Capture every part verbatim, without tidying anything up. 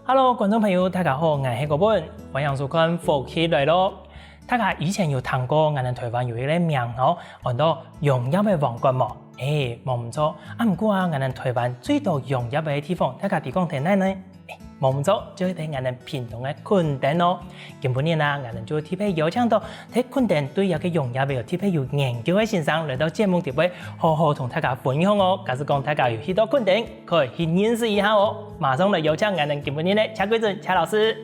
Hello，觀眾朋友，大家好，𠊎係國本，歡迎收看《福氣來了》。大家以前有聽過𠊎等臺灣有一個名號，安到揚業个王國無？欸，無毋著。啊，毋過啊，𠊎等臺灣最多揚業个地方，大家知講在哪呢？欸，無毋著，就係在𠊎等屏東个墾丁哦。今晡日啊，𠊎等就特別邀請到在墾丁對這個揚業个有特別有研究个先生來到節目裡背，好好同大家分享哦。假使講大家有去到墾丁， 可以去認識一下哦。馬上來邀請𠊎等今晡日个謝桂珍謝老師。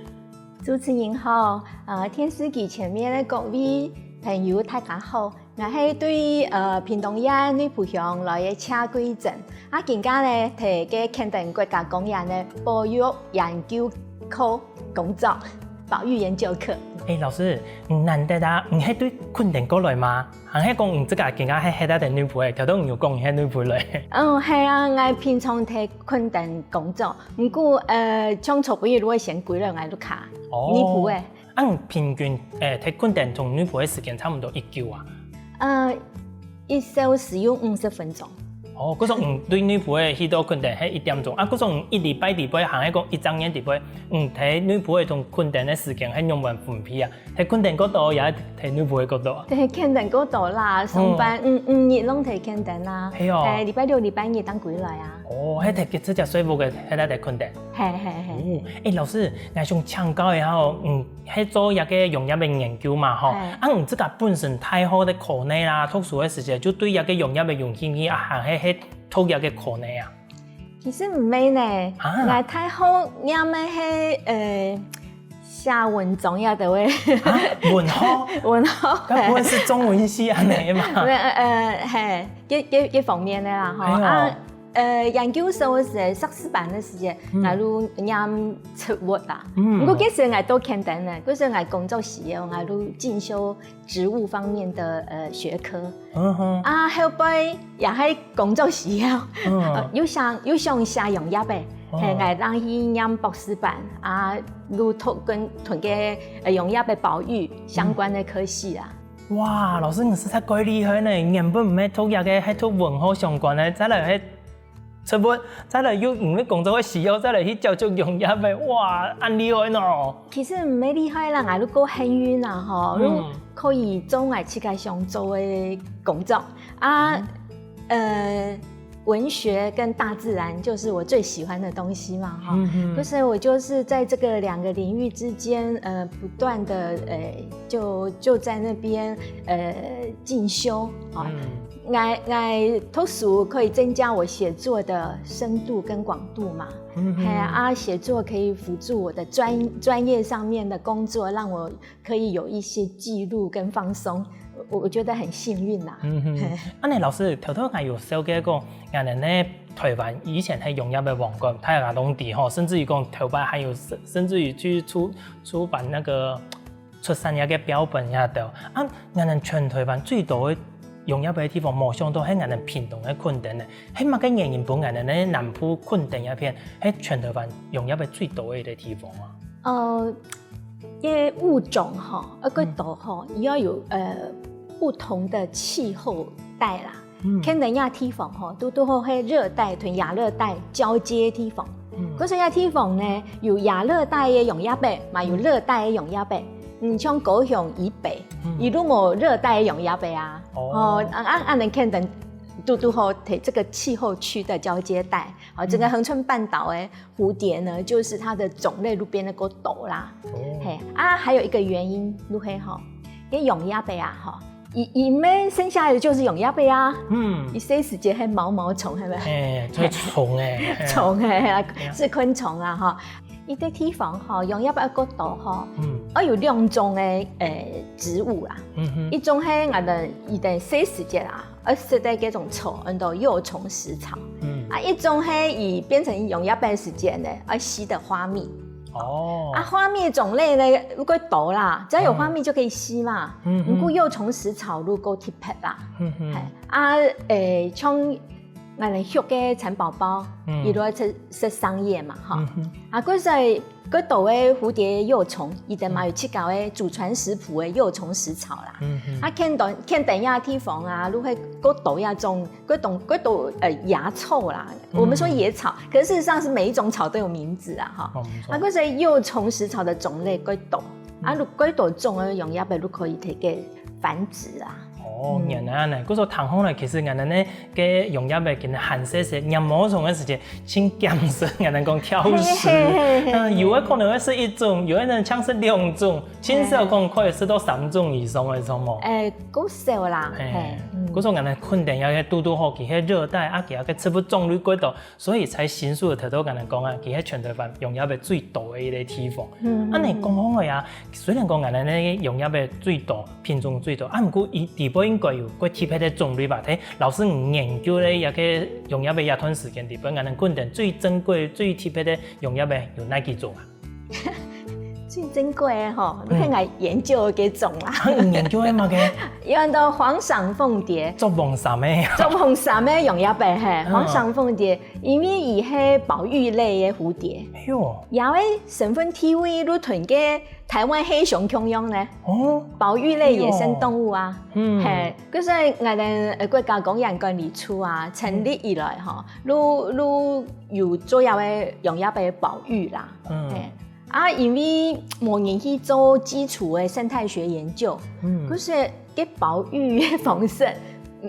主持人好，呃，電視機前面个各位朋友大家好，𠊎係對，呃，屏東縣內埔鄉來个謝桂珍。啊，今下呢，在該墾丁國家公園个保育研究科工作，保育研究科。欸，老師，難得啊，你係對墾丁過來嗎？ 還係講你自家今下係歇在內埔个，頭先你有講你係內埔來。嗯，係啊，𠊎平常在墾丁工作，毋過，呃，像昨晡日就會先歸來𠊎屋下，哦。內埔个。啊，你平均，欸，在墾丁同內埔个時間差毋多幾久啊？呃，一小時有五十分鐘。哦，故所你對內埔个去到墾丁係一點鐘，啊，故所你一禮拜裡背，還係講一隻月裡背，你在內埔个同墾丁个時間係仰般分配啊？ 在墾丁過多，也在內埔个過多啊？在墾丁過多啦，上班，嗯，五日攏在墾丁啊。係哦。係，禮拜六、禮拜日正歸來啊。哦，係在直接睡屋个，係在墾丁。係，係，係。哦，欸，老師，𠊎想請教一下哦，嗯，係做這個揚業个研究嘛，吼，係。啊，你自家本身大學个課內啦，讀書个時節，就對這個揚業个有興趣啊，還係，係讀這個課內啊？ 其實毋係呢，啊。𠊎大學唸个係，呃，寫文章這兜个。啊，文學？文學，該不會是中文系恁樣嘛？毋係，呃，呃，係，這，這，這方面个啦，吼。哎喲。啊，呃，研究所个時節，碩士班个時節，嗯。𠊎就唸植物啦。嗯。毋過該時𠊎到墾丁呢，該時𠊎工作需要，𠊎就進修植物方面的，呃，學科。嗯哼。啊，後背也係工作需要，嗯。呃，又想，又想寫揚業个，哦。係，𠊎正去唸博士班，啊，就讀跟，同該，呃，揚業个保育相關个科系啊。嗯。哇，老師，你實在蓋厲害呢！原本毋係讀這個，係讀文學相關个，再來係 植物，再來又因為工作个需要，再來去接觸揚業个，哇，恁厲害呢！其實毋係厲害啦，𠊎就夠幸運啦，吼，嗯。就可以做𠊎自家想做个工作。啊，嗯。呃，文學跟大自然就是我最喜歡的東西嘛，哈。嗯哼。就是我就是在這個兩個領域之間，呃，不斷地，呃，就，就在那邊，呃，進修，啊。嗯。 𠊎，𠊎讀書可以增加我寫作的深度跟廣度嘛。嗯哼。係啊，啊，寫作可以輔助我的專，專業上面的工作，讓我可以有一些記錄跟放鬆。我，我覺得很幸運啦。嗯哼。係。恁呢，老師，頭頭𠊎有紹介過，𠊎等呢，臺灣以前係揚業个王國，大家都知吼，甚至於講頭擺還有，甚至於去出，出版那個 出產業个標本這兜。啊，𠊎等全臺灣最多个揚業个地方，無想到係𠊎等屏東个墾丁呢。係麼个原因分𠊎等个南部墾丁這片，係全臺灣揚業个最多个一個地方啊？呃，因為物種吼，呃，較多吼，嗯。也要有，呃，不同的氣候帶啦。 嗯。墾丁這地方吼，堵，堵好係熱帶同亞熱帶交接个地方。嗯。故所這地方呢，有亞熱帶个揚業个，嘛有熱帶个揚業个。嗯。嗯，像高雄以北，嗯。佢就無熱帶个揚業个啊。哦。哦，啊，啊，啊，恁呢墾丁堵，堵好在這個氣候區的交接帶，哦，整個恆春半島个蝴蝶呢，就是它的種類就變得較多啦。哦。係，啊，還有一個原因，就係吼，因為揚業个啊，吼， 佢，佢乜生下來就是揚業个啊。嗯。佢細時節係毛毛蟲，係無？欸，就係蟲欸。蟲欸，係啊，係啊。係昆蟲啊，吼。佢个地方吼，揚業个較多吼，嗯。愛有兩種个，呃，植物啦。嗯哼。一種係𠊎等，佢等細時節啊，愛食个該種草，安到幼蟲食草。嗯。啊，一種係佢變成揚業个時節呢，愛吸个花蜜。 哦。啊，花蜜種類呢，就較多啦，只要有花蜜就可以吸嘛。嗯。嗯哼。毋過幼蟲食草就較特別啦。嗯哼。係，啊，欸，像 𠊎等畜个蠶寶寶，嗯。佢都愛食，食桑葉嘛，吼。嗯哼。啊，故所該兜个蝴蝶幼蟲，佢等嘛有自家个祖傳食譜个幼蟲食草啦。嗯哼。啊，看等，看等這地方啊，就會該兜這種，該種，該兜，呃，野草啦。我們說野草，嗯。可是事實上是每一種草都有名字啊，哈。哦，沒錯。啊，故所幼蟲食草的種類該兜，啊，嗯。就該兜種个用葉仔就可以提个繁殖啊。 哦，嗯。原來恁呢。故所聽下來，其實𠊎等呢个用葉仔今下還細細，黏毛蟲个時節，盡減少，𠊎等講挑食。嘿嘿嘿嘿。嗯，有个可能會食一種，有个人像食兩種，盡少講可以食到三種以上个，著無？欸，較少啦，嘿，嘿，嗯。故所𠊎等墾丁這个堵堵好，佢係熱帶，啊，佢个植物種類較多， 所以在新書个頭頭同𠊎等講啊，佢係全臺灣用葉仔最多个一個地方。嗯，恁呢講起來啊，雖然講𠊎等个用葉仔最多，品種最多，啊，毋過佢底背應該有較特別个種類吧？係老師你研究个這个用葉仔這段時間底背，𠊎等墾丁最珍貴、最特別个用葉仔有哪幾種啊？ 最珍貴个吼，嗯。你看𠊎研究个該種啦。啊，你研究个麼个？有安到黃裳鳳蝶。著黃衫个。著黃衫个用葉仔嘿，嗯。黃裳鳳蝶，因為佢係保育類个蝴蝶。哎喲。佢个身份地位就同个臺灣黑熊共樣呢。哦。保育類野生動物啊。哎喲。嗯。嘿，可是𠊎等，呃，國家公園管理處啊，成立以來吼，就，就有做這个用葉仔保育啦。嗯。嘿。 啊，因為無人去做基礎个生態學研究，嗯。可是該保育个方式，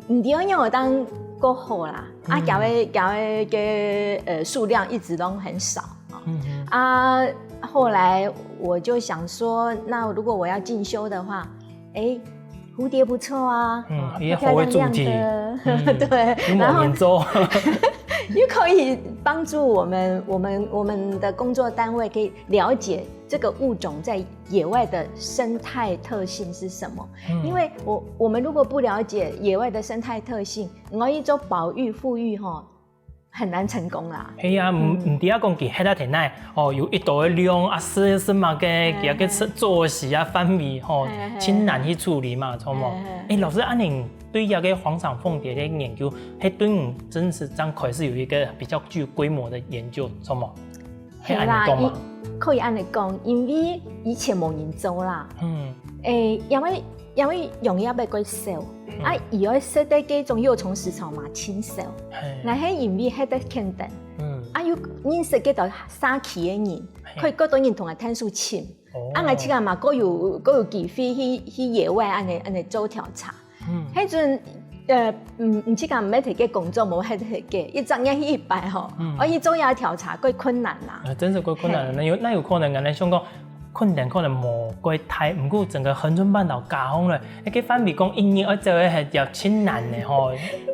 毋，毋知愛仰會當較好啦。啊，嗯。佢个，佢个，个，呃，數量一直都很少。嗯哼。啊，後來我就想說，那如果我要進修的話，欸， 蝴蝶不錯啊，嗯，哦，也好个主題。漂漂亮亮的。嗯，對，有無人做。然後又可以幫助我們，我們，我們的工作單位可以了解這個物種在野外的生態特性是什麼。嗯。因為我，我們如果不了解野外的生態特性，我一做保育復育吼， 很難成功啦。係啊，毋，嗯。毋知影講佢歇啊在哪，哦，有幾多个量啊，食，食麼个，嘿，佢个作，作息啊、範圍吼，嘿，嘿。盡難去處理嘛，著無？嘿，嘿。欸，老師，恁呢對這个黃裳鳳蝶个研究，係對你真實正開始有一個比較具規模的研究，著無？ 係恁呢講嘛？係啦，可以恁呢講，因為以前無人做啦。嗯。欸，因為，因為用葉仔較少，嗯。啊，佢愛食个該種幼蟲食草嘛，盡少。嘿。𠊎係因為歇在墾丁，嗯。啊，又認識幾多社區个人，嘿。可以幾多人同𠊎𢯭手尋。哦。啊，𠊎自家嘛，較有，較有機會去，去野外恁呢，恁呢做調查。 嗯。該陣，呃，嗯，毋知講毋係在該工作，無係在該，一轉眼去一擺吼，嗯。愛去做這調查，較困難啦。啊，真係較困難。嘿。那有，那有可能，𠊎等想講，墾丁可能無較大，毋過整個恆春半島加起來，該个範圍講一日愛走个係要盡難个吼。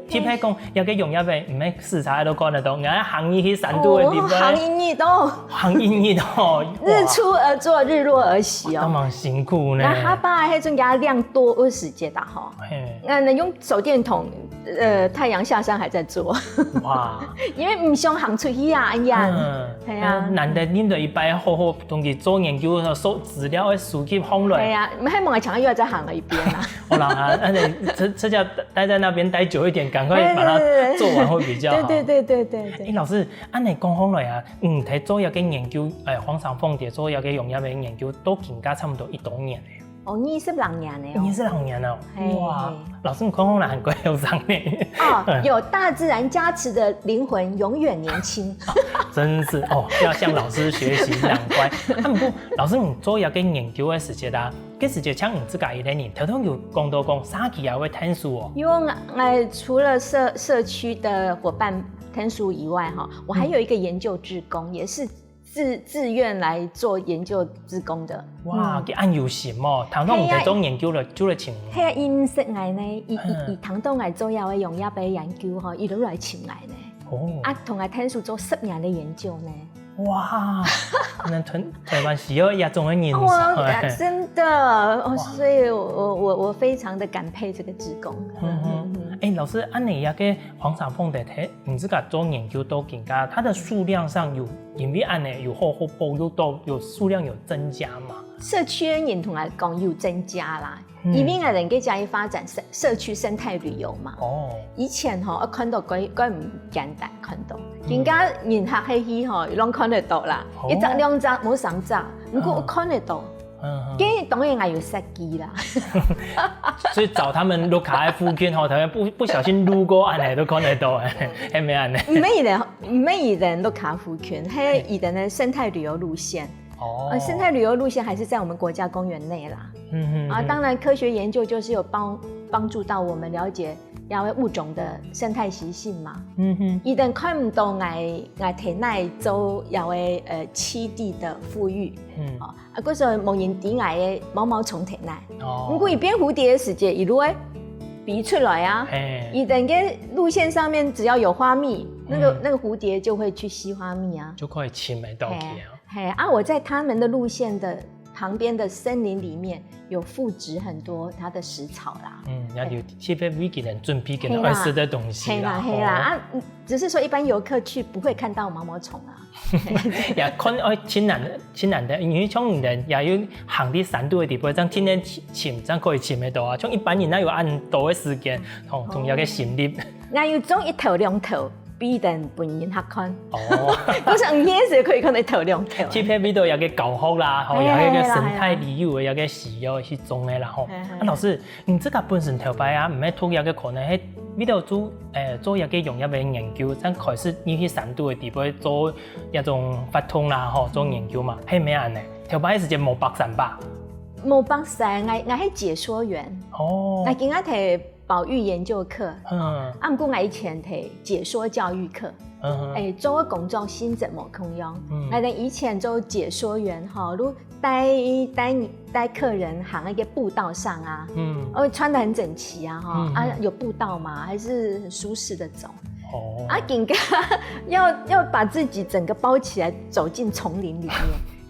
特別講，這个用葉仔，毋係駛車都看得到，𠊎行入去山肚个地方。哦，行一日都。行一日都。日出而作，日落而息哦。哇，當然辛苦呢。該下擺該陣佢个量多二十節啊吼。 嘿。那，那用手電筒，呃，太陽下山還在做。哇。因為毋想行出去啊，哎呀。嗯。係啊。嗯，難得恁多一擺好好同佢做研究，收資料愛收集好來。係啊，希望強又要再行了一遍啊。好啦，啊，那你這，這就待在那邊待久一點，趕快把它做完會比較好。對，對，對，對，對，對。欸，老師，恁呢講好來啊，嗯，在做這个研究，欸，黃裳鳳蝶做這个用葉个研究，到今下差不多幾多年了？ 哦，二十零年了哦。二十零年了，嘿，哇，嘿。老師，你看起來還較後生呢。哦，有大自然加持的靈魂永遠年輕。真是哦，要向老師學習，難怪。啊，毋過老師，你做這个研究个時節啊，該時節像你自家一個人，頭頭有講到講社區也會𢯭手哦。因為𠊎，𠊎除了社，社區的夥伴𢯭手以外，哈，我還有一個研究志工，也是 自，自願來做研究志工的。哇，嗯。佢恁有心哦，聽到你在做研究了，就來請你。係啊，佢毋識𠊎呢，佢，佢，嗯。佢聽到𠊎做這个用葉个研究吼，佢就來請𠊎呢。哦。啊，同𠊎𢯭手做十年个研究呢。哇，那臺，臺灣需要這種个人才。哇，欸。真的，哦，哇。所以我，我，我非常的感佩這個志工。嗯哼。嗯哼。哎，老師，恁呢這个黃沙鳳的，佢，你自家做研究到今下，它的數量上有，因為恁呢有好好保育到，有數量有增加嗎？社區人同𠊎講有增加啦，嗯。因為𠊎等个嘉義發展社，社區生態旅遊嘛。哦。以前吼，看到該，該毋簡單看到。嗯。今下人客去吼，攏看得到啦，哦。一隻兩隻，無三隻，毋過嗯。看得到。 嗯，嗯。該當然𠊎有設計啦。所以找他們屋下个附近吼，他們不，不小心路過，恁呢都看得到，係無恁呢？毋係佢等，毋係佢等屋下附近，係佢等个生態旅遊路線。哦。呃，生態旅遊路線還是在我們國家公園內啦。嗯，嗯，啊，嗯。當然科學研究就是有幫，幫助到我們了解這兜物種的生態習性嘛。嗯，嗯。佢等看毋到𠊎，𠊎體內做這兜，呃，棲地的復育。嗯。哦， 啊，故所無人知𠊎个毛毛蟲在哪。哦。毋過佢變蝴蝶个時節，佢就會飛出來啊。嘿。佢等个路線上面只要有花蜜，那個，嗯。那個蝴蝶就會去吸花蜜啊。就可以尋得到佢啊。嘿，嘿，啊，我在他們的路線的旁邊的森林裡面有復植很多它的食草啦。嗯，也有特別為佢等準備佢等愛食的東西啦。嘿啦，嘿啦，吼。啊，嗯，只是說一般遊客去不會看到毛毛蟲啊。 也看愛盡難，盡難得，因為像你等也有行在山肚个地方，正天天尋，正可以尋得到啊。像一般人哪有恁多个時間，同，同這个心力。𠊎有種一頭兩頭，分人分人客看。哦。故所你也係可以看到一頭兩頭。特別為到這个教學啦，吼，嘿，也有一个生態旅遊个這个需要去種个啦，吼。嘿，嘿，嘿。啊，老師， 你自家本身頭擺啊，毋係讀這个科呢，係為了做，誒，做這个農業个研究，正開始入去山肚个地方做這種活動啦，吼，做研究嘛，係毋係恁呢？頭擺个時節無北山吧？無北山，𠊎，𠊎係解說員。哦。𠊎今下讀保育研究課，嗯。啊，毋過𠊎以前讀解說教育課。 嗯哼。誒，做个工作性質無共樣。嗯。𠊎等以前做解說員吼，就帶，帶，帶客人行那個步道上啊，嗯。哦，穿得很整齊啊，吼，嗯哼。啊，有步道嘛，還是很舒適的走。哦。啊，今下要，要把自己整個包起來走進叢林裡面，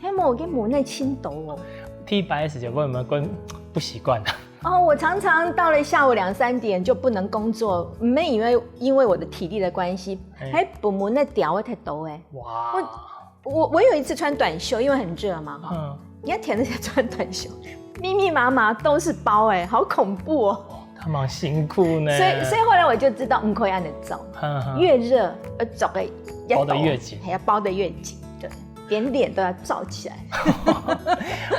係無，該無恁輕柔哦。第一擺个時節，𠊎有無有感覺不習慣啊？ 哦，我常常到了下午兩三點就不能工作，毋係因為，因為我的體力的關係，嘿。係分蚊仔咬个忒多欸。哇。我，我，我有一次穿短袖，因為很熱嘛，哈。嗯。你看天氣穿短袖，密密麻麻都是包欸，好恐怖哦。哦，他們辛苦呢。所以，所以後來我就知道，毋可以恁樣走，嗯，嗯。越熱，呃，走得越短，包得越緊。還要包得越緊，對。 連臉都要罩起來。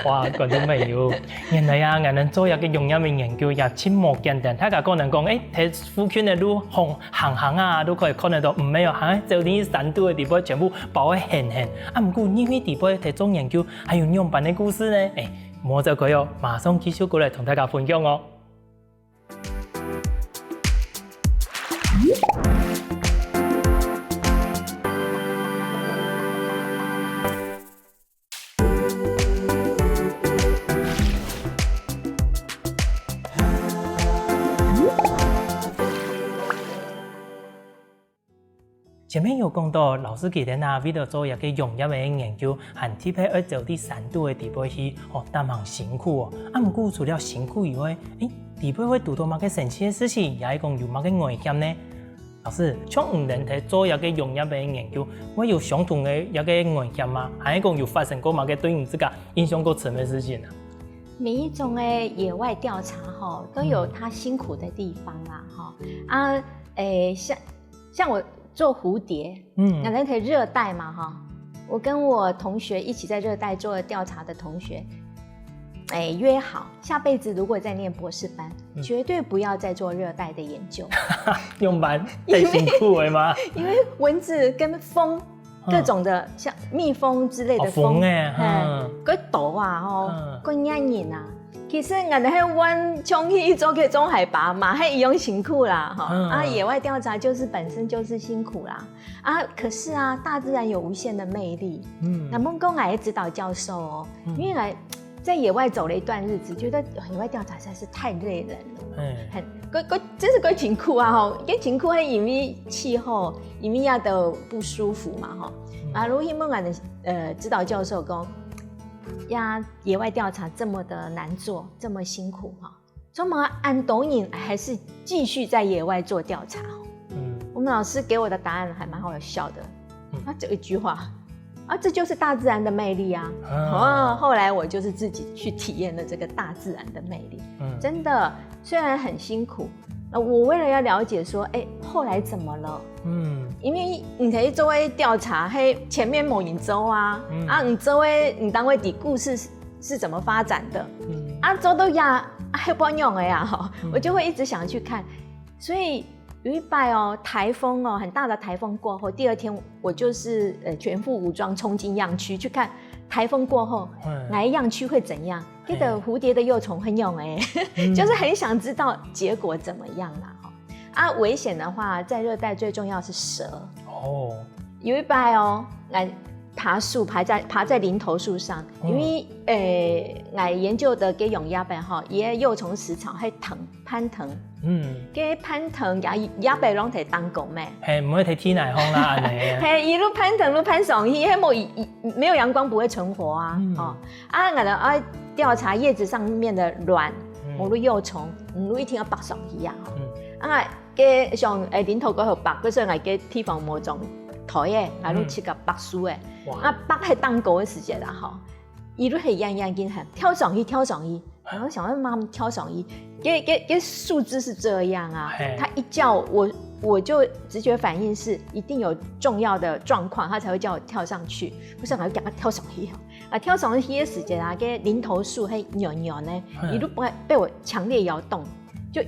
哇，觀眾朋友，原來啊，𠊎等做這个農業个研究也真無簡單。大家可能講，誒，在附近个路行行行啊，都可以看得到，毋係哦，行走進山肚个地方，全部包得絚絚。啊，毋過入去地方在做研究，還有仰般个故事呢？誒，莫走開哦，馬上繼續過來同大家分享哦。 前面有講到，老師佢等啊，為了做這个農業个研究，還特別愛走到山肚个地方去，吼，當還辛苦哦。啊，毋過除了辛苦以外，誒，裡背會堵到麼个神奇个事情，也係講有麼个危險呢？老師，像你等在做這个農業个研究，會有相同个這个危險嗎？還係講有發生過麼个對你自家印象較深个事情啊？每一種个野外調查吼，都有它辛苦的地方啦，吼。啊，誒，像 像我做蝴蝶，嗯。那在熱帶嘛，哈，我跟我同學一起在熱帶做調查的同學，哎，約好，下輩子如果再念博士班，嗯。絕對不要再做熱帶的研究。仰般？太辛苦了嗎？因為蚊子跟蜂，嗯。各種的，像蜜蜂之類的哦，蜂，蜂欸，嗯。嗯，佢毒啊，吼，嗯。佢咬人啊， 其實𠊎等係換種去做个中海拔嘛，係一樣辛苦啦，哈。嗯。啊，野外調查就是本身就是辛苦啦。啊，可是啊，大自然有無限的魅力。嗯。𠊎問過𠊎个指導教授哦，嗯。因為𠊎在野外走了一段日子，覺得野外調查實在是太累人了。嗯。很，佢，佢，真是佢辛苦啊，吼，佢辛苦係因為氣候，因為佢个不舒服嘛，吼。嗯。啊，如果問𠊎个，呃，指導教授講，呀， 野外調查這麼的難做，這麼辛苦哈，怎么恁多人还是继续在野外做调查？嗯，我们老师给我的答案还蛮好笑的，嗯，他只有一句话，啊，这就是大自然的魅力啊。啊，后来我就是自己去体验了这个大自然的魅力，嗯，真的，虽然很辛苦，呃，我为了要了解说，哎，后来怎么了？嗯，因为你可以做一调查，嘿，前面某一周啊，嗯，啊，你周围你单位的故事是是怎么发展的？嗯，啊，做到呀，啊，后半样的呀，哈，我就会一直想去看。所以有一摆哦，台风哦，很大的台风过后，第二天我就是呃全副武装冲进样区去看台风过后，嗯，哪一样区会怎样？这个蝴蝶的幼虫很勇哎，就是很想知道结果怎么样啦哈。啊，危险的话，在热带最重要是蛇。哦，有一摆哦，俺爬树，爬在爬在林投树上，因为呃，俺研究的给永鸭本哈，也幼虫食草还藤攀藤，嗯，给攀藤也也被弄成当狗咩？嘿，毋会提天来风啦，安尼。嘿，一路攀藤，路攀上去，还没没有阳光不会存活啊，嗯，哦，啊，俺的啊调查叶子上面的卵，嗯，母鹿幼虫，母鹿一定要拔上去啊，嗯，啊，给像诶林投过后拔，可是俺给地方没种台诶，俺都去个拔树诶，啊，拔还当狗的时节啦哈，一路很样样紧喊，跳上去，跳上去。 然后想要慢慢跳上去，给给给树枝是这样啊，它一叫我我就直觉反应是一定有重要的状况，它才会叫我跳上去，不是，我就给它跳上去啊，跳上去的时间啊，给林投树还扭扭呢，一路被被我强烈摇动，就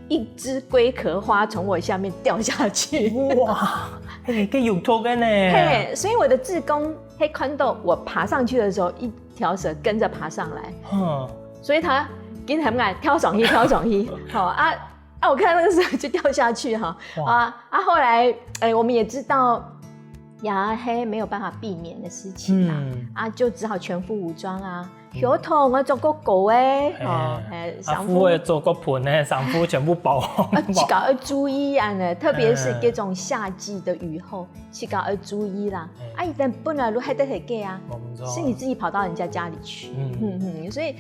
一枝龟壳花从我下面掉下去。哇，嘿，给有托个呢。嘿，所以我的志工，他看到我爬上去的时候，一条蛇跟着爬上来，嗯，所以他跟他们来跳上去，跳上去，好啊啊！我看那个时候就掉下去哈啊啊！后来哎，我们也知道，呀，黑没有办法避免的事情啦，嗯，啊，就只好全副武装啊。有头我做个狗哎，哦，哎，啊，衫裤也做个盆呢，衫裤全部包好，啊，自家要注意啊呢，特别是这种夏季的雨后，自家要注意啦。啊，一旦本来路还得很给啊，是你自己跑到人家家里去，嗯嗯，所以。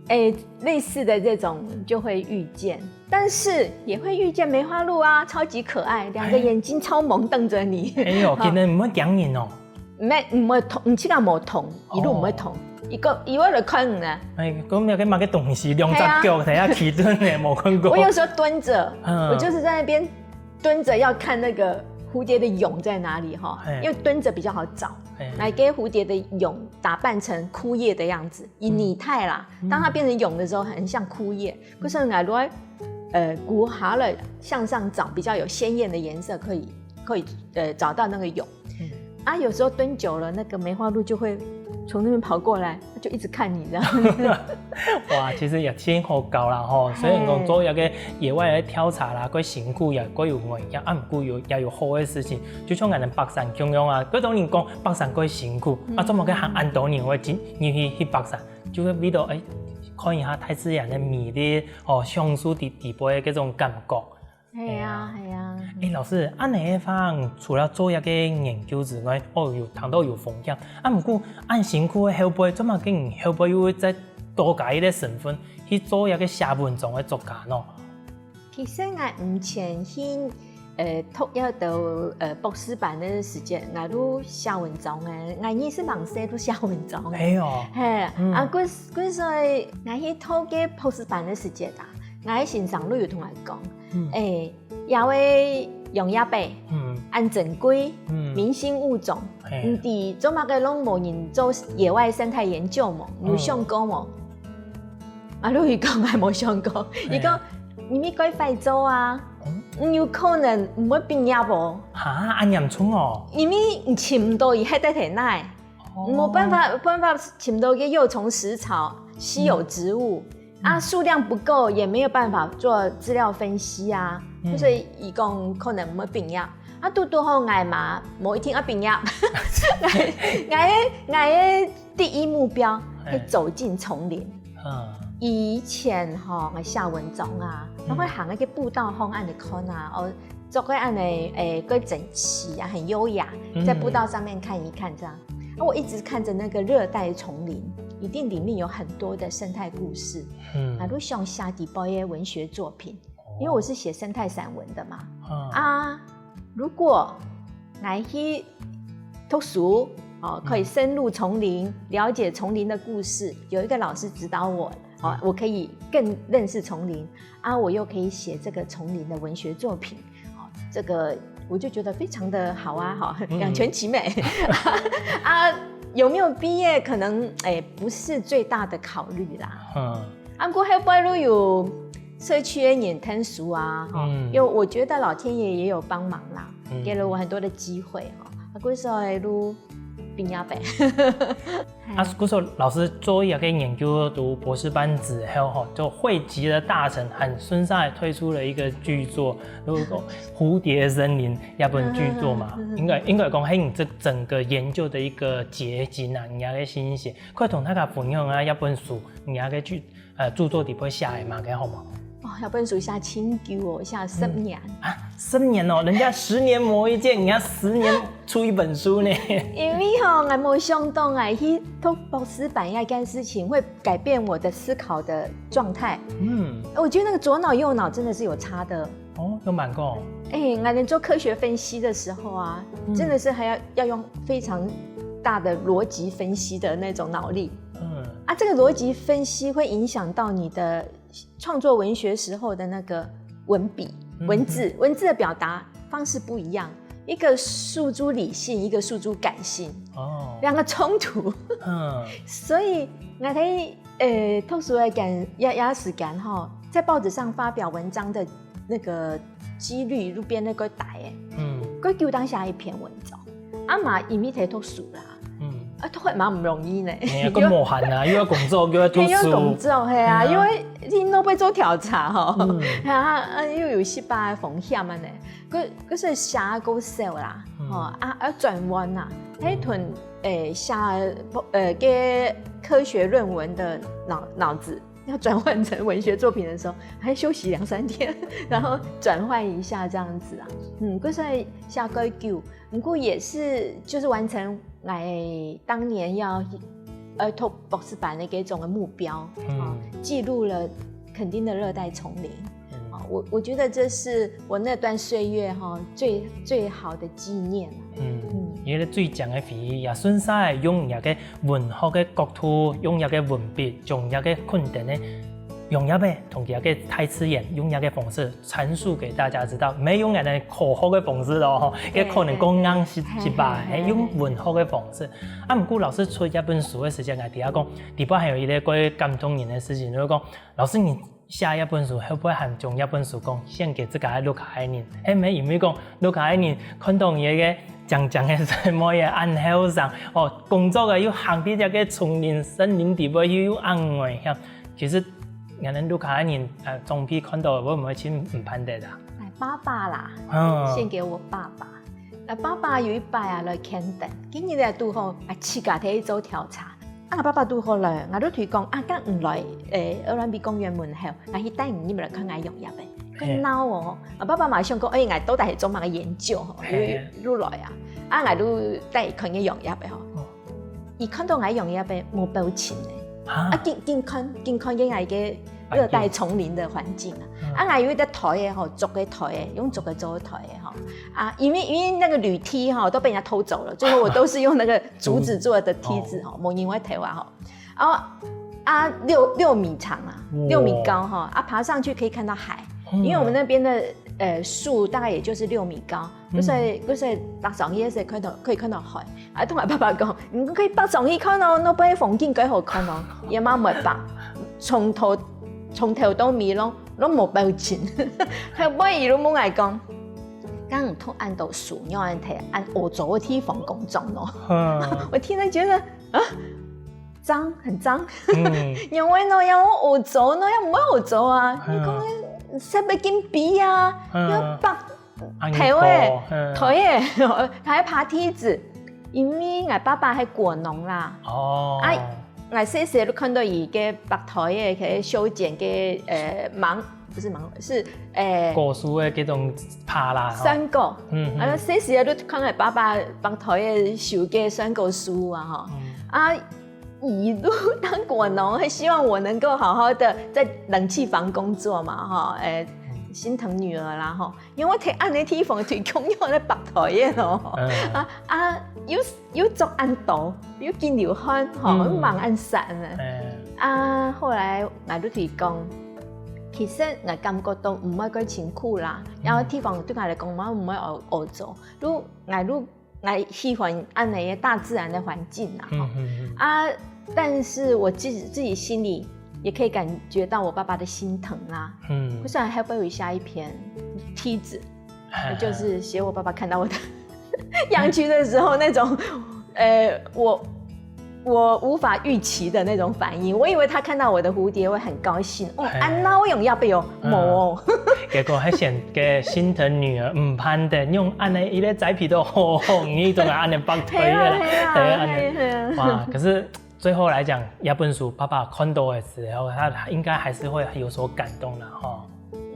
哎，类似的这种就会遇见，但是也会遇见梅花鹿啊，超级可爱，两个眼睛超萌瞪着你。哎哟，今天毋會驚人哦。毋會，毋會痛，毋，自家無痛，一路毋會痛，一个一个人看呢。哎，講了个麼个東西，兩隻腳在遐企蹲呢，無看過。我有时候蹲着，我就是在那边蹲着要看那个蝴蝶的蛹在哪里哈，因为蹲着比较好找。来给蝴蝶的蛹打扮成枯叶的样子， 以拟态啦，当它变成蛹的时候，很像枯叶，可是拿来呃鼓好了向上长，比较有鲜艳的颜色，可以可以呃找到那个蛹。啊，有时候蹲久了，那个梅花鹿就会从那边跑过来，它就一直看你这样。哇，其实也真好搞啦吼。虽然讲做一个野外的调查啦，个辛苦也个有危险，啊，毋过有也有好的事情，就像俺们爬山共样啊，个多人讲爬山个辛苦，啊，怎么个还恁多人会进入去去爬山？ 就会为到哎，看一下大自然的美丽哦，享受底底背的这种感觉。系啊，系啊。哎，老师，恁呢个话，除了做一个研究之外，哦，有谈到有风险，啊，不过恁辛苦的后背，怎么跟后背又会再多加一个身份去做一个写文章的作家呢？ 其实我以前去呃读要到呃博士班的时节，我都写文章诶，我也是蛮适都写文章诶。哎哟，嘿，啊，故故所以我去读个博士班的时节啊，我的先生都有同我讲，哎，也会用也白，嗯，安整规，嗯，明星物种，你知做么个拢无人做野外生态研究么？你有想过么？ 啊，路易讲还无想过，伊讲你咪该快做啊，你有可能毋会毕业哦。哈，恁严重哦？因为你寻毋到伊还在体内，你没办法办法寻到个幼虫食草、稀有植物啊，数量不够，也没有办法做资料分析啊，所以伊讲可能毋会毕业。啊，拄拄好我嘛，无一定要毕业，我我我个第一目标是走进丛林。 以前吼，我写文章啊，我会行那个步道方案的看啊，哦，做个案的，诶，个整齐啊，很优雅，在步道上面看一看这样。啊，我一直看着那个热带丛林，一定裡面有很多的生態故事。嗯，啊，都想寫底背的文學作品，因為我是寫生態散文的嘛。嗯，啊，如果來去讀書，哦，可以深入叢林，了解叢林的故事，有一個老師指導我，哦，我可以更認識叢林，啊，我又可以寫這個叢林的文學作品，哦，這個我就覺得非常的好啊，哈，兩全其美。啊，有沒有畢業，可能，欸，不是最大的考慮啦。嗯，啊，過後背都有社區的研討所啊，哈，因為我覺得老天爺也有幫忙啦，給了我很多的機會，哈，啊，故所都畢業呗。啊，故所老師做一個研究，讀博士班之後，吼，就匯集了大成，還順續推出了一個巨作，就是說《蝴蝶森林》這本巨作嘛，應該，應該講，嘿，你這整個研究的一個結晶啊，你个信息，可以同大家分享啊，這本書，你个劇，呃，著作底背寫个嘛，該好嗎？哦，這本書寫盡久哦，寫十年。啊，十年哦，人家十年磨一劍，你要十年出一本書呢。因為吼，𠊎無想到𠊎去讀博士班這件事情會改變我的思考的狀態。嗯，我覺得那個左腦右腦真的是有差的。哦，有蠻高。哎，𠊎連做科學分析的時候啊，真的是還要，要用非常大的邏輯分析的那種腦力。嗯，啊，這個邏輯分析會影響到你的創作文學時候的那個文筆、文字，文字的表達方式不一樣，一個訴諸理性，一個訴諸感性，哦，兩個衝突。嗯，所以𠊎在，呃，讀書个間，也，也時間吼，在報紙上發表文章的那個機率，路邊那個大欸，嗯，佢就當寫一篇文章，啊嘛，因為在讀書啦，嗯，啊，讀嘛毋容易呢，哎呀，佢無閒啊，又要工作，又要讀書，又要工作，係啊，因為你都會做調查吼，嗯，啊，啊，又有失敗的風險啊呢，佢，佢係寫个少啦，吼，啊，要轉彎啊，係同，誒，寫，呃，个科學論文的腦，腦子。 要轉換成文學作品的時候，還休息兩三天，然後轉換一下這樣子啊。嗯，故所寫蓋久，不過也是就是完成𠊎當年要，呃，讀博士班的一種的目標，嗯，啊，記錄了墾丁的熱帶叢林。嗯，啊，我，我覺得這是我那段歲月哈，最，最好的紀念啊。嗯，嗯，你个最靚个回憶也順續用你个 文學个角度，用這个文筆，將這个墾丁个農業个同佢个大自然，用這个方式闡述給大家知道，毋係用恁樣科學个方式咯，吼，該可能講硬失，失敗，係用文學个方式。啊，毋過老師出這本書个時間，𠊎知影講，底背還有一個蓋感動人个事情，就係講，老師你 寫這本書，後背還將這本書講獻給自家个屋下个人。係毋係因為講屋下个人看到你个靚靚个細妹仔恁後生，哦，工作个又行在這个叢林森林底背又，又恁危險。其實，𠊎等屋下个人，呃，長輩看到會毋會盡毋盼得啊？哎，爸爸啦，嗯，獻給我爸爸。那爸爸有一擺啊來墾丁，今日來堵好，啊，自家在做調查。 啊，爸爸堵好來，𠊎就同佢講，啊，該你來，誒，鵝鑾鼻公園門口，𠊎去帶你入來看𠊎用藥仔。佢鬧哦，啊，爸爸嘛想講，誒，𠊎到底係做麼个研究吼，又，又來啊，啊，𠊎就帶佢看个用藥仔吼。佢看到𠊎用藥仔無表情呢，啊，緊，緊看，緊看見𠊎个熱帶叢林的環境啊，啊，𠊎有一隻梯仔吼，竹个梯仔，用竹个做个梯仔吼，啊，因為，因為那個鋁梯吼都被人家偷走了，最後我都是用那個 竹子做的梯子吼，無人會偷啊吼。哦，啊，六，六米長啊，六米高哈，啊，爬上去可以看到海，因為我們那邊的，呃，樹大概也就是六米高，所以，所以爬上去係看到，可以看到海。啊，同𠊎爸爸講，你可以爬上去看哦，該背風景蓋好看哦，佢嘛毋會爬，從頭，從頭到尾攏，攏無表情，後尾佢就問𠊎講， 該你讀恁多書，仰恁樣在恁齷齪个地方工作呢？我聽了覺得，啊，髒，很髒。仰會恁樣齷齪呢？也毋會齷齪啊。你講个設備緊比啊，要拔頭欸，頭欸，還要爬梯子，因為𠊎爸爸係果農啦。哦，啊， 𠊎細時就看到佢个拔頭仔，佢修剪个，呃，芒，不是芒，是，呃，果樹个這種耙啦，吼。酸果。嗯，嗯。啊，細時就看𠊎爸爸拔頭仔修个酸果樹啊，吼。嗯。啊，一路當果農，很希望我能夠好好的在冷氣房工作嘛，哈，呃，心疼女兒啦，哈，因為在恁樣的地方，對公園的白頭耶咯，嗯，啊啊，又又做恁多，又緊流汗，哈，嗯，又忙恁散呢。嗯，啊，後來𠊎就同佢講，其實𠊎感覺到毋會過辛苦啦，然後地方對𠊎來講嘛，毋會好好做，就𠊎就 𠊎喜歡恁樣个大自然的環境啊，嗯嗯嗯，啊，但是我自己自己心裡也可以感覺到我爸爸的心疼啦。嗯，我想還會有下一篇梯子，就是寫我爸爸看到我的樣區的時候那種，呃，我我無法預期的那種反應。我以為他看到我的蝴蝶會很高興，哦，哎，恁樣會用這樣哦，無哦。結果還選个心疼女兒，毋盼得用恁樣一個栽培到好好，你都恁樣白頭了，係啊，係啊，係啊，哇！可是最後來講，這本書爸爸看到的時候，他應該還是會有所感動的哈。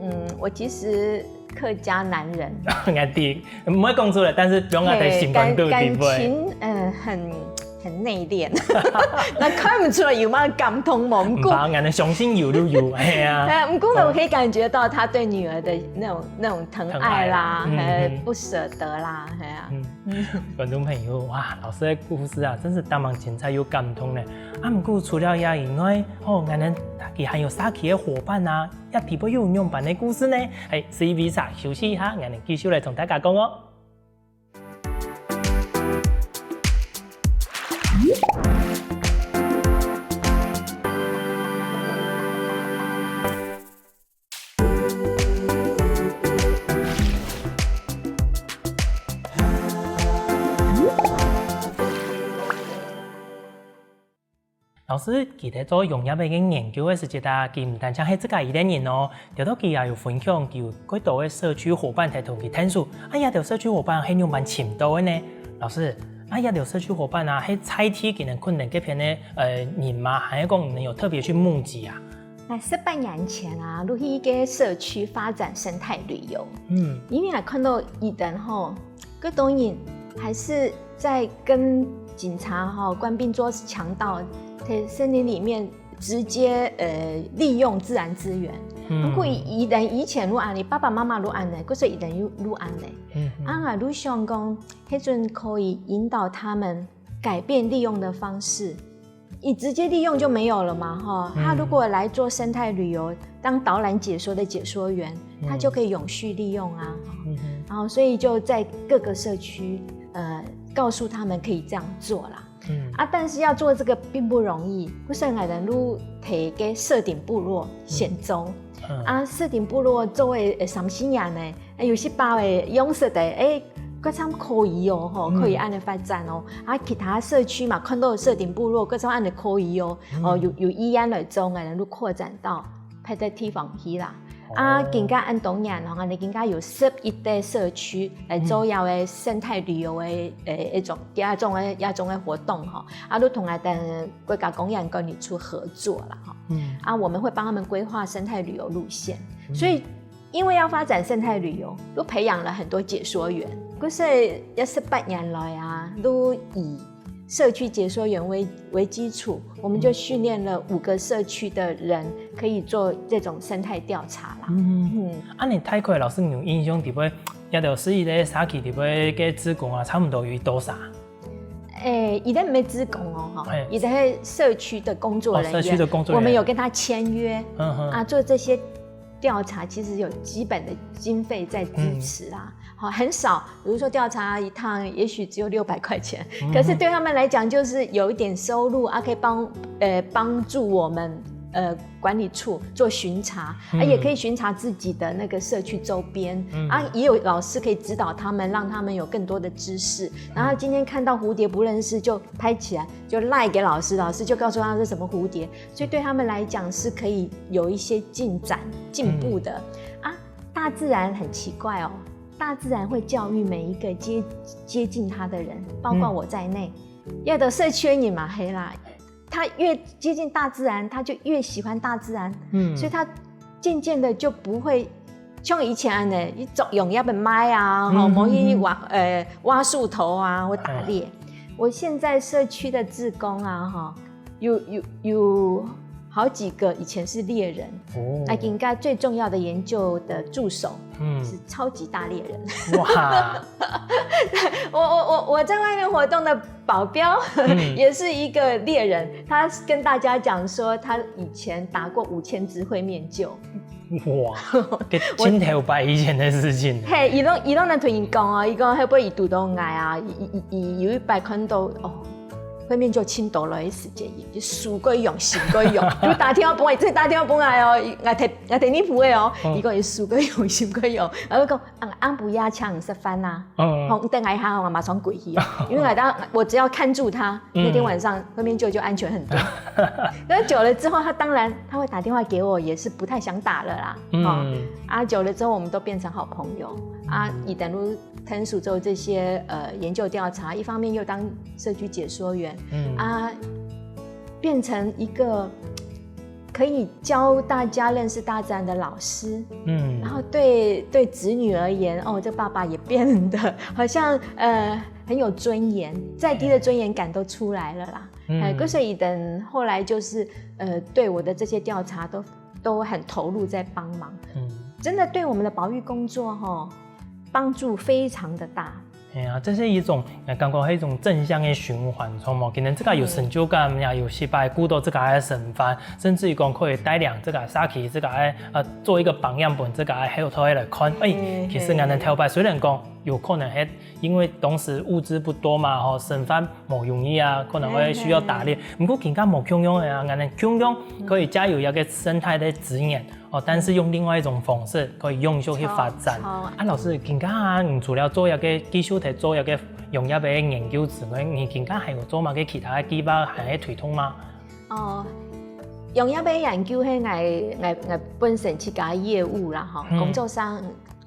嗯，我其實客家男人，𠊎知，毋會講出來，但是放在心肝肚裡背。感情，嗯，很很內斂，那看毋出來有麼个感動無？毋過，毋怕，𠊎相信有就有，係啊。係啊，毋過我可以感覺到他對女兒的那種那種疼愛啦，疼愛啦，嗯，還有不捨得啦，係啊。嗯，觀眾朋友，哇，老師的故事啊，真是當當精彩又感動呢。啊，毋過除了這以外，吼，𠊎等佢還有社區个伙伴啊，也底背又有仰般个故事呢？係，隨便一下休息一下，𠊎等繼續來同大家講哦。 老師，佢在做農業个研究个時節啊，佢毋單淨係自家一個人哦，頭到佢也有分享，佢有幾多个社區伙伴在同佢𢯭手，啊，這兜社區伙伴係仰般尋到个呢？老師，啊，這兜社區伙伴啊，係在地佢等墾丁該片个，呃，人嗎？還係講你們有特別去募集啊？那十八年前啊，就去一個社區發展生態旅遊。嗯，因為啊，看到佢等吼， 該當然還是在跟警察吼、官兵捉強盜，在森林裡面直接，呃，利用自然資源。嗯。毋過佢等以前就恁樣，爸爸媽媽就恁樣，故所佢等就就恁樣。嗯，嗯。啊，𠊎就想講，該陣可以引導他們改變利用的方式， 你直接利用就沒有了嘛，哈。嗯。他如果來做生態旅遊，當導覽解說的解說員，嗯，他就可以永續利用啊。嗯哼。然後所以就在各個社區，呃，告訴他們可以這樣做啦。嗯。啊，但是要做這個並不容易，故所𠊎等就在該社頂部落先做。嗯。啊，社頂部落做个，呃，三四年呢， 欸，有一包个用色个，欸，該正可以哦，吼，嗯，可以恁樣發展哦。啊，其他社區嘛，看到社頂部落，該正恁樣可以哦，嗯，哦，有有意願來做个，就擴展到別个地方去啦。啊，哦，今下恁多年吼，𠊎等今下有十一个社區來做這个生態旅遊个，嗯，欸，一種，這種个，這種个活動吼。啊，就同𠊎等國家公園管理處合作啦，吼。嗯。啊，我們會幫他們規劃生態旅遊路線，嗯，所以 因為要發展生態旅遊，就培養了很多解說員。可是這十八年來啊，就以社區解說員為為基礎，我們就訓練了五個社區的人，可以做這種生態調查啦。嗯，嗯。啊，你大概老師你有印象，底背，這兜十一个社區底背个志工啊，差不多有多少？ 欸，佢等毋係志工哦，吼，欸，佢等係社區的工作人員，哦，社區的工作人員。我們有跟他簽約，嗯哼，啊，做這些調查其實有基本的經費在支持啊，嗯，好，很少，比如說調查一趟也許只有六百塊錢，嗯哼，可是對他們來講就是有一點收入啊，可以幫，呃，幫助我們，呃， 管理處做巡查，嗯，啊，也可以巡查自己的那個社區周邊，嗯，啊，也有老師可以指導他們，讓他們有更多的知識。然後今天看到蝴蝶不認識就拍起來，就賴給老師，老師就告訴他是什麼蝴蝶，所以對他們來講是可以有一些進展、進步的。嗯。啊，大自然很奇怪哦，大自然會教育每一個接接近他的人，包括我在內。嗯。有的社區也嘛黑啦， 他越接近大自然，他就越喜歡大自然，嗯，所以他漸漸的就不會像以前呢，你捉蝹也毋賣啊，吼，嗯，無去挖，嗯，呃，挖樹頭啊，或打獵。嗯。我現在社區的志工啊，吼，有有有好几个以前是猎人，哦，那应该最重要的研究的助手嗯，是超级大猎人。哇，我我我我在外面活动的保镖嗯也是一个猎人，他跟大家讲说他以前打过五千只灰面鹫。哇，个真头擺以前个事情。嘿，伊攏伊攏能同人讲哦，伊讲后尾伊堵到𠊎啊，伊伊伊伊有一摆看到哦，灰面鹫真多落个时节，伊就手个用，心个用，就打电话分我，伊真打电话分我哦，伊𠊎提𠊎提你铺个哦，嗯伊讲伊手个用，心个用，然后讲啊，暗晡夜请你食饭啦，嗯，吼，等一下我马上过去哦，因为我当我只要看住他，嗯那天晚上灰面鹫就安全很多。那久了之后，他当然他会打电话给我，也是不太想打了啦。哦，嗯啊，久了之后我们都变成好朋友啊。伊等于天数做这些呃研究调查，一方面又当社区解说员嗯啊，变成一个可以教大家认识大自然的老师。嗯然后对对子女而言，哦，这爸爸也变得好像呃很有尊严，再低的尊严感都出来了啦。嗯哎，所以等后来就是呃，对我的这些调查都都很投入在帮忙，嗯。真的对我们的保育工作哈、帮助非常的大。哎呀，这是一种，呃，感觉是一种正向的循环，知道吗？可能这个有成就感，也有失败，顾到这个个生活，甚至于讲可以带领这个社区，这个个呃，做一个榜样，分这个个后代来看。哎，嗯其实俺们头摆虽然讲有可能是因为当时物资不多嘛，吼，生活无容易啊，可能会需要打猎。不过更加无共样的啊，俺们共样可以加入一个生态的资源。 哦，但是用另外一种方式可以永續去发展。超超啊，老师，今下啊，你除了做一个繼續在做一个農業个研究之外，你今下還有做麼个其他个計畫還係推動嗎？哦，農業个研究係𠊎𠊎𠊎本身自家个業務啦，哈，嗯工作上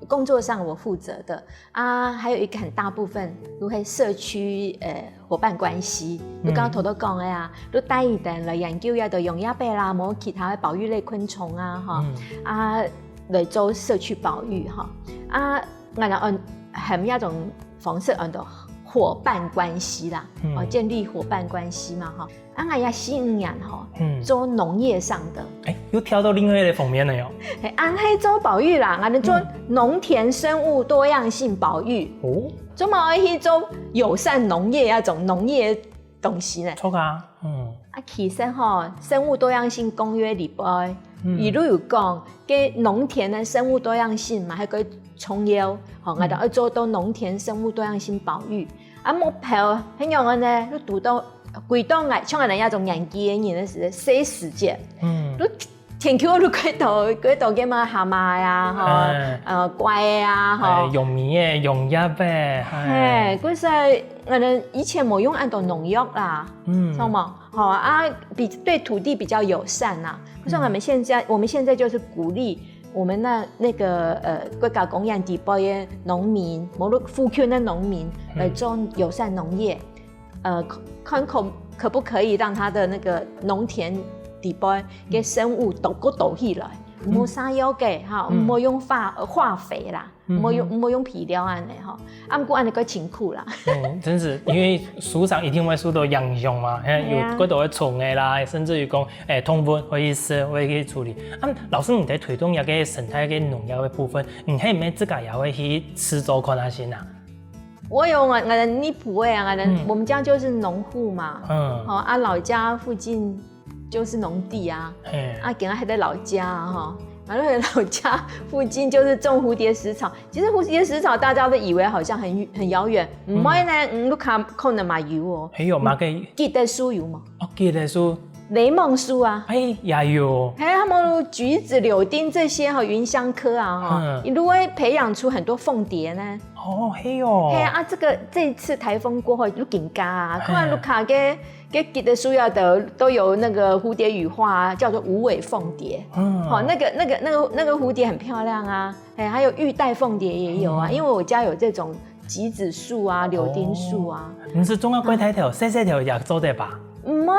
工作上我负责的啊，还有一个很大部分都係社区呃伙伴关系。你刚刚头头讲个啊，你带佢等来研究一下農業个啦，無其他个保育类昆虫啊，哈，嗯啊来做社区保育哈，啊，𠊎等按很一种方式按照伙伴关系啦，嗯哦，建立伙伴关系嘛哈。啊，𠊎也十五年吼，嗯，做农业上的，哎，又跳到另外一个方面了哟。嘿，俺係做保育啦，俺做农田生物多样性保育，哦，做么会去做友善农业那种农业的东西呢？错啊，嗯啊，其实吼，生物多样性公约里边，嗯伊都有讲，个农田的生物多样性嘛，还个重要，吼，俺就要做到农田生物多样性保育。啊，目标很容易呢，就读到，归到俺像俺那种年纪的人的时，四十岁，嗯，都田区都看到，看到个嘛蛤蟆呀，吼，哎呃，乖呀，哎，吼，用米的，用叶的，嘿，可是俺们以前没用恁多农药啦，嗯知道吗？好啊，比对土地比较友善呐。可是我们现在，我们现在就是鼓励我们那那个呃国家公园底部的农民，无论附近的农民来种友善农业，呃，看可可不可以让他的那个农田底部的生物多个多起来，莫撒药个哈，莫用化化肥啦。莫用莫用肥料安尼吼，啊，毋过安尼个辛苦啦。嗯，真是，因为树上一定会受到影响嘛，哎，对啊有过多个虫仔啦，甚至于讲，哎，动物会去食，会去处理。啊，老师，你在推动一个生态个农药个部分，你还有没有自家也会去试做看下先啊？我有我我的尼普位啊，我的、嗯我们家就是农户嘛，嗯好啊，老家附近就是农地啊，嘿，啊，今仔还在老家啊哈，然后老家附近就是种蝴蝶食草。其实蝴蝶食草大家都以为好像很很遥远，毋会呢，嗯，你看可能嘛有哦。还有嘛个记得树有吗？哦，记得树，檸檬树啊，哎，也有，还有他们橘子、柳丁这些哈，芸香科啊哈，嗯你如果培养出很多凤蝶呢，哦，还有，嘿啊，这个这一次台风过后，你紧加啊，嘿看你看个个记得树要的都有那个蝴蝶羽化啊，叫做无尾凤蝶。嗯，好，那个那个那个那个蝴蝶很漂亮啊，哎，还有玉带凤蝶也有啊，因为我家有这种橘子树啊、柳丁树啊，你是种个龟胎头，细细头也做得吧？毋会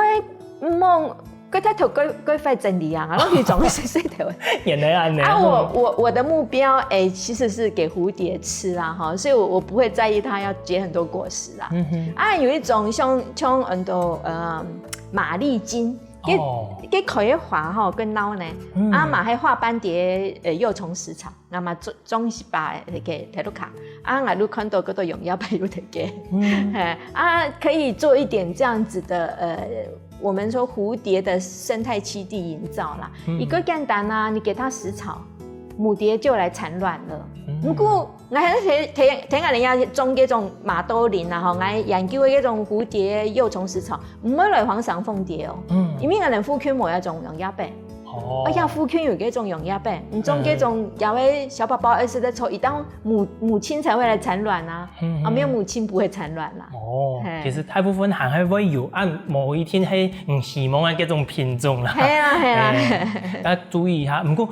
毋望个头个个发整理啊，然后去种个细细头。原来安尼，啊，我我我的目标哎、其实是给蝴蝶吃啦哈，所以我我不会在意它要结很多果实啊。嗯哼，啊，有一种像像很多呃馬麗金，該，哦。該開个花吼，更鬧呢。嗯。啊，嘛還畫斑蝶，呃，幼蟲食草，那麼種，種一把个在屋下。啊，𠊎就看到這个用葉个有在該。嗯。嘿，啊，可以做一點這樣子的，呃，我們說蝴蝶的生態棲地營造啦。嗯。一個簡單啊，你給牠食草，母蝶就來產卵了。嗯。不過， 𠊎還係聽，聽，聽人家種這種馬兜鈴啊，吼，𠊎研究个這種蝴蝶幼蟲食草，毋會來荒山鳳蝶哦。嗯。因為𠊎等附近無這種用葉个。哦。而且附近有這種用葉个，你種這種葉个小寶寶，而且在抽，一到母，母親才會來產卵啊。嗯，啊，沒有母親不會產卵啦。哦，嘿。其實大部分還係會有，啊，無一定係，嗯，希望个這種品種啦。係啊，係啊。哎，要注意一下。不過，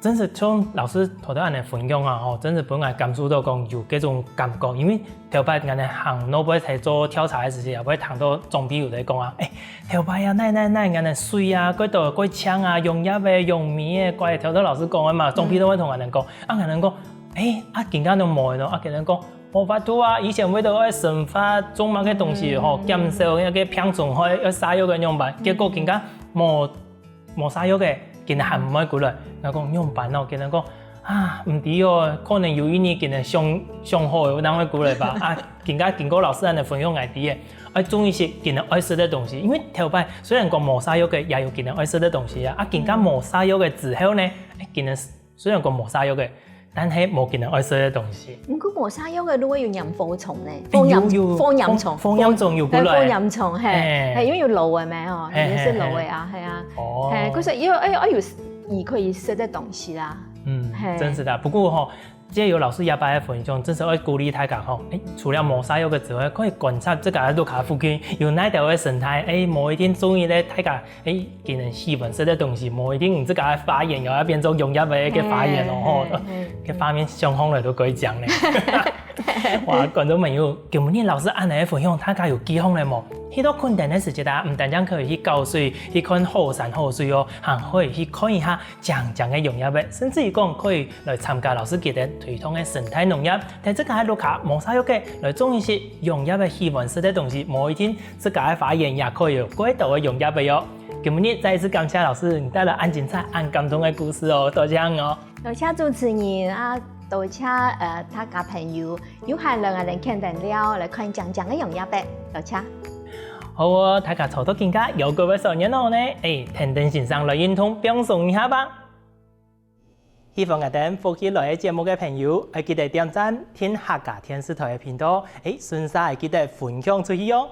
真實像老師頭頭恁樣分享啊，吼，真實分𠊎感受到講有這種感覺，因為頭擺𠊎等行路背在做調查个時節，也會聽到長輩有在講啊，欸，頭擺啊，哪哪哪，𠊎等水啊，蓋多蓋淨啊，用葉个、用米个，乖，頭頭老師講个嘛，長輩都會同𠊎等講，啊，𠊎等講，欸，啊，今下都無了喏，啊，佢等講，無法度啊，以前為著愛生活，種麼个東西吼，減少該个病蟲害，愛殺藥个樣般，結果今下無 無殺藥个，今下還毋會過來。𠊎講仰般哦，佢等講啊，毋知哦，可能有一日佢等想，想好了，正會過來吧。啊，今下經過老師恁樣分享𠊎知个，愛種一息佢等愛食个東西，因為頭擺雖然講無殺藥个，也有佢等愛食个東西啊。啊，今下無殺藥个之後呢，欸，佢等雖然講無殺藥个，但係無佢等愛食个東西。毋過無殺藥个，就會有螢火蟲呢，欸，火螢，有，有，火螢蟲，火，火螢蟲有過來。欸，火螢蟲，嘿，嘿。嘿，因為有老个嘛，吼，嘿，也係老个啊，嘿啊。哦。嘿，可是又，哎，哎，有，佢可以食个東西啦。嗯，嘿。真係个。不過吼，藉由老師這擺个分享，真係愛鼓勵大家吼，欸，除了無殺藥个之外，可以觀察自家个屋下附近有哪兜个生態，欸，無一定中意个，大家 欸，佢等喜歡食个東西，無一定你自家个花園又愛變做用葉个一个花園哦，吼，嘿，嘿，嘿。該畫面想像來都蓋靚呢。哇，觀眾朋友，今晡日老師恁樣个分享，大家有記好了無？去到墾丁个時節啊，毋單淨可以去搞水，去看好山好水哦，還可以去看一下靚靚个用葉个，甚至於講可以來參加老師佢等推動个生態農業，在自家个屋下無殺藥个來種一息用葉个喜歡食个東西，無一定 自家个花園也可以有蓋多个用葉个喲。今晡日再一次感謝老師，你帶來恁精彩、恁感動个故事哦，多謝你哦。多謝主持人啊，多謝，呃，大家朋友，有閒來𠊎等墾丁尞，來看靚靚个用葉个，多謝。好哦，大家坐到今下，又過會少年咯呢，欸，跈等先生來運動放鬆一下吧。 喜歡𠊎等福氣來了節目个朋友，愛記得點讚、訂客家電視台个頻道，欸，順續愛記得分享出去哦。